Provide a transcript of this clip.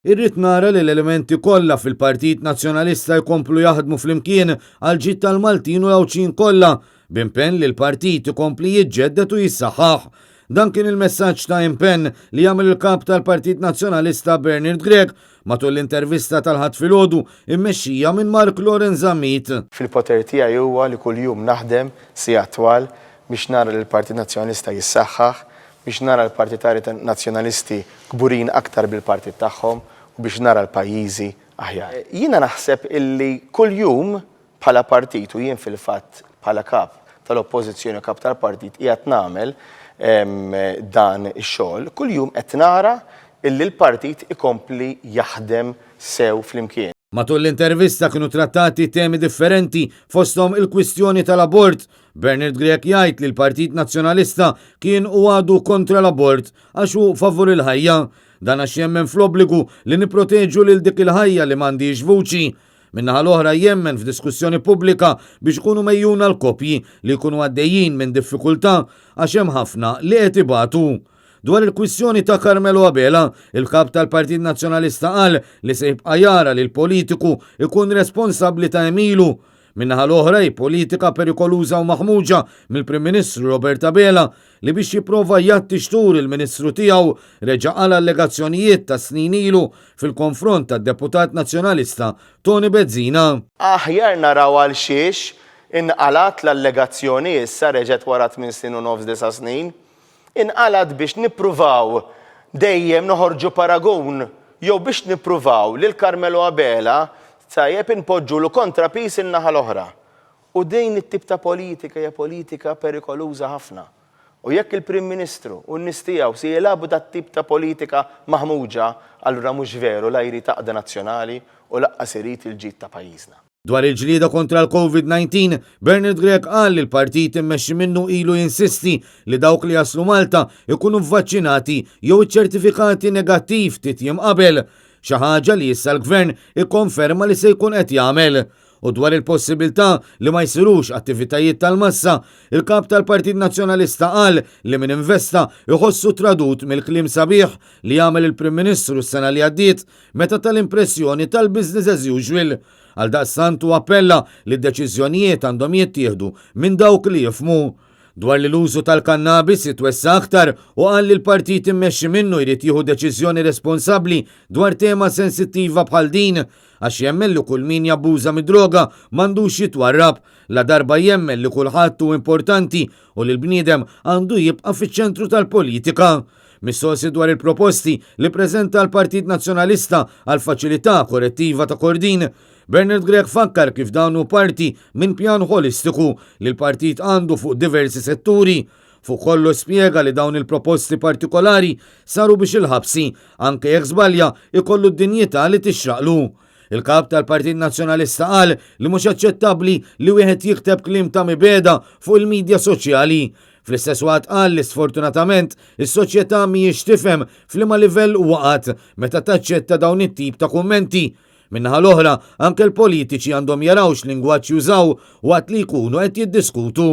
Irrid nara li l-elementi kollha fil-Partit Nazzjonalista jkomplu jaħdmu flimkien għall-ġid tal-Maltin u l-Għawdxin kollha, b'impenn li l-partit ikompli jiġġedded u jissaħħaħ. Dan kien il-messaġġ ta' impenn li għamel il-Kap tal-Partit Nazzjonalista Bernard Grech matul l-intervista tal-Ħadd filgħodu mmexxija minn Mark Loren Zammit. Fil-poter tiegħi huwa li kuljum naħdem sigħat twal biex nara li l-Partit Nazzjonalista jissaħħaħ, biex nara l-partitarji Nazzjonalisti kburin aktar bil-partit tagħhom u biex nara l-pajjiżi aħjar. Jiena naħseb illi kuljum bħala partit u jien fil-fatt bħala kap tal-Oppożizzjoni u kap tal-partit qiegħed nagħmel dan ix-xogħol, kuljum qed nara illi l-partit ikompli jaħdem sew flimkien. Matul l-intervista kienu trattati temi differenti fosthom il-kwistjoni tal-abort. Bernard Grech jgħid li l-Partit Nazzjonalista kien u għadu kontra l-abort għax hu favur il-ħajja. Dan għax jemmen fl-obbligu li nipproteġu lil dik il-ħajja li m'għandhiex vuċi. Min-naħa l-oħra jemmen f'diskussjoni pubblika biex ikunu megħjuna l-koppji li jkunu għaddejjin minn diffikultà għax hemm ħafna li qed ibatu. Dwar il-kwistjoni ta' Carmelo Abela, il-Kap tal-Partit Nazzjonalista qal li se jibqa' jara li l-politiku jkun responsabbli ta' għemilu. Min-naħa l-oħra hi politika perikoluża u maħmuġa mill-Prim Ministru Robert Abela li biex jipprova jgħatti xtur il-Ministru tiegħu reġa' qal allegazzjonijiet ta' snin ilu fil-konfront tad-Deputat Nazzjonalista Toni Bezzina. Aħjar naraw għal xiex inqalgħet l-allegazzjoni issa reġgħet wara tmien snin u nofs disa' snin. Inqalgħet biex nippruvaw dejjem noħorġu paragun jew biex nippruvaw lil Carmelo Abela tajjeb inpoġġulu kontrapiż in-naħa l-oħra. U din it-tip ta' politika hija politika perikoluża ħafna. U jekk il-Prim Ministru u n-nies tiegħu se jilagħbu dat-tip ta' politika maħmuġa, allura mhux veru la jrid għaqda nazzjonali u laqqas irid il-ġid ta' pajjiżna. Dwar il-ġlieda kontra l-Covid-19, Bernard Grech qal li l-partit immexxi minnu ilu jinsisti li dawk li jaslu Malta jkunu vvaċċinati jew iċċertifikati negattiv ftit jiem qabel, xi ħaġa li issa l-Gvern ikkonferma li se jkun qed jagħmel. U dwar il-possibilità li ma jsirux attivitajiet tal-massa, il-Kap tal-Partit Nazzjonalista qal li min investa jħossu tradut mill-kliem sabiħ li għamel il-Prim Ministru s-sena li għaddiet meta ta l-impressjoni tal-business as usual. Għaldaqstant hu appella li d-deċiżjonijiet għandhom jittieħdu minn dawk li jifhmu. Dwar li l-użu tal-kannabis jitwessa' aktar u qal li l-partit immexxi minnu jrid jieħu deċiżjoni responsabbli dwar tema sensittiva bħal din għax jemmen li kull min jabbuża mid-droga m'għandux jitwarrab ladarba jemmen li kulħadd hu importanti u li l-bniedem għandu jibqa' fiċ-ċentru tal-politika. Mistoqsi dwar il-proposti li preżenta l-Partit Nazzjonalista għall-faċilità korrettiva ta' Kordin, Bernard Grech fakkar kif dan hu parti minn pjan ħolistiku li l-partit għandu fuq diversi setturi. Fuq kollox spjega li dawn il-proposti partikolari saru biex il-ħabsi, anke jekk żbalja, ikollu d-dinjità li tixraqlu. Il-Kap tal-Partit Nazzjonalista qal li mhux aċċettabbli li wieħed jikteb kliem ta' mibegħda fuq il-midja soċjali. Fl-istess waqt qal li sfortunatament is-soċjetà mhijiex tifhem f'liema livell waqgħet meta taċċetta dawn it-tip ta' kummenti. Min-naħa l-oħra, anke l-politiċi għandhom jaraw x'lingwaġġ jużaw waqt li jkunu qed jiddiskutu.